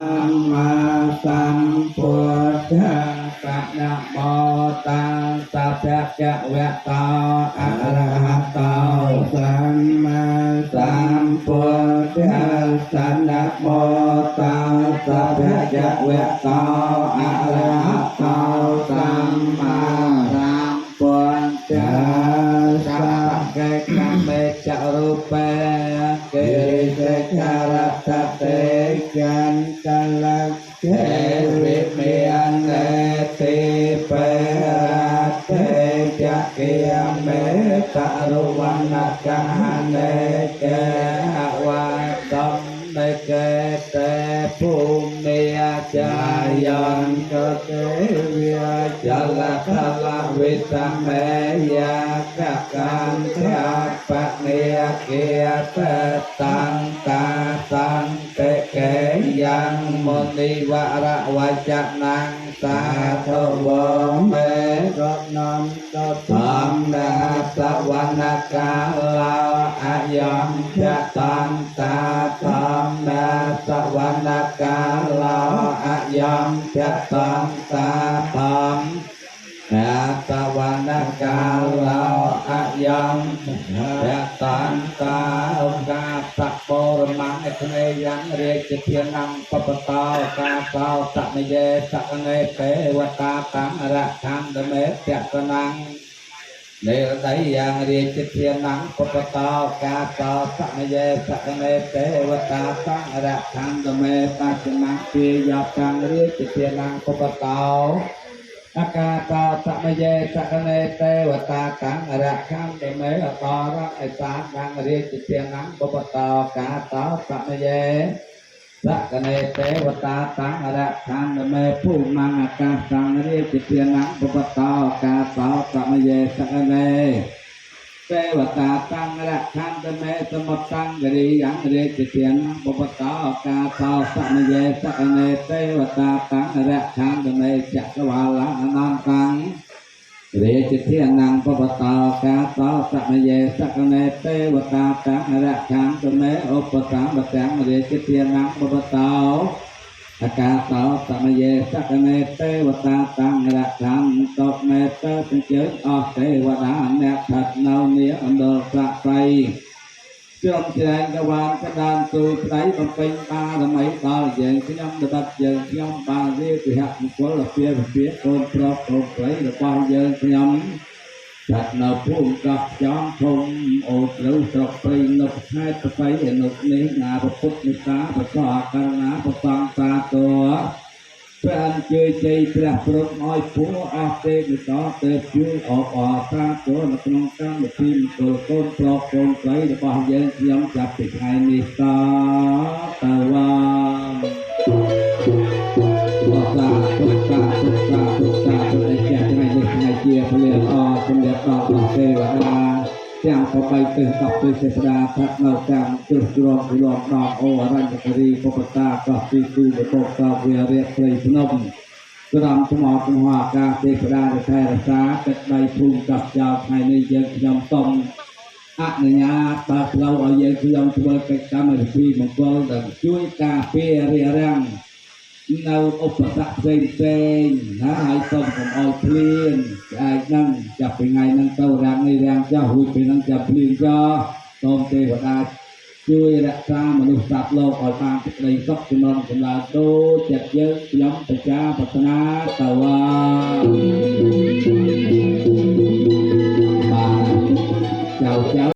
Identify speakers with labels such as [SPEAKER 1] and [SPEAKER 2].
[SPEAKER 1] ម្មាសម្ពុទ្ធស្ស នមោតាសៈភគវៈតោ អរហតោ សម្មាសម្ពុទ្ធស្ស នមោតាសៈភគវៈតោ អរហតោ សម្មាសម្ពុទ្ធស្ស កេកមេចរូបេ កិរិសេករតតេ ចន្ទលក្ខេ វិមាននេតិបេរតេ ចកិយមេតរុវណ្ណកហនេ កេហវាតំនេកេតេ ភូមិអាចាយន្តទេវិចលខលវិសមេយាកកន្ធាបនិគាតតੰតាសន្តិកេយ៉ាងមុនិវរវចនំ សាធវមេរណន្តធម្មនាសវនកាលោ អយំចតន្តាធម្មនាសវនកាលោ អយំចតន្តាធម្មនាសវនកាលោ អយំចតន្តា អកាសបរមង្គ អគ្នេយ៉ាងរាជធានំបបតោ កាសោសមយេសកនេ ទេវតាតាំរខណ្ឌមេតកនំ នេរដីយ៉ាងរាជធានំបបតោ កាសោសមយេសកនេ ទេវតាតាំរខណ្ឌមេ បច្ចមពាយតាំរាជធានំបបតោ អកាតោសមយេសកនេ ទេវតាតាំរខណ្ឌមេ អតរអិសាតាំងរាជធានំបបតោ កាតោសមយេសកនេ ទេវតាតាំងរខណ្ឌមេ ភូមិអាកាសੰរាជធានំបបតោ កាសោសមយេសកនេ ទេវតាតាំងរខណ្ឌមេ សមុទ្រੰគរិយ៉ាងរាជធានំបបតោ កាសោសមយេសកនេ ទេវតាតាំងរខណ្ឌមេ ចក្រវាលអនន្តੰរាជធានំបបតោ កាសោសមយេសកនេ ទេវតាតាំងរខណ្ឌមេ ឧបសម្បទាំងរាជធានំបបតោ អកាសោសមយេសកនេ ទេវតាតាំងរខណ្ឌតមេ តើអញ្ជើញអស់ទេវតាអ្នកស្ថិតនៅនាអណ្ដលប្រាក់សៃ ជ្រំជ្រែងកវានកដានទូប្តី បំពេញបារមីដល់យើងខ្ញុំ ដបិតយើងខ្ញុំបានរៀបវិហមង្គលពាវិពាកូនប្រុសកូនស្រីរបស់យើងខ្ញុំ ស្ថិតនៅភូមិកោះចង់ ឃុំអូជ្រៅ ស្រុកព្រៃនប់ ខេត្តប្រៃអនុនេះណា ពុទ្ធមេត្តាបសអករណាប្រសងសាទរ ព្រះអញ្ជើញជ័យព្រះព្រំឲ្យពួអស់ទេវិតទេជួយអបអរសាទរនៅក្នុងកម្មវិធីមង្គលកូនប្រុសកូនស្រីរបស់យើងខ្ញុំ ចាប់ពីថ្ងៃនេះតទៅវ៉ា សាធុសាធុសាធុសាធុ ឯចាស់ថ្ងៃនេះថ្ងៃជាពលល្អ សម្រាប់ដល់អស់ទេវតាទាំង8ទិស10ទិស សេស្ដាស្ថិតនៅតាមគ្រឹះជ្រំលំដងអូអរញ្ញគិរីពុបតាកោះទីទីបកកវារៀបព្រៃភ្នំ ក្រំថ្មកំហអាកាស ទេវតាដែលថែរក្សាទឹកដីភូមិកោះចោល ថ្ងៃនេះយើងខ្ញុំសូមអនុញ្ញាតបើកផ្លូវឲ្យយើងខ្ញុំធ្វើកិច្ចកម្មវិធីមង្គល ដែលជួយការពាររារាំងនៅឧបសគ្គផ្សេងផ្សេងណា ហើយសូមកុំឲ្យភ្លៀងស្អែកហ្នឹង ចាប់ពីថ្ងៃហ្នឹងទៅ រាំងនេះរាំងចោះ រួចពីហ្នឹងចាប់ភ្លៀងចោះ សូមទេវតាជួយរក្សាមនុស្សសត្វលោកឲ្យបានសេចក្តីសុខចំណងចម្រើនដូចចិត្តយើងខ្ញុំប្រជាប្រាថ្នាតវ៉ា។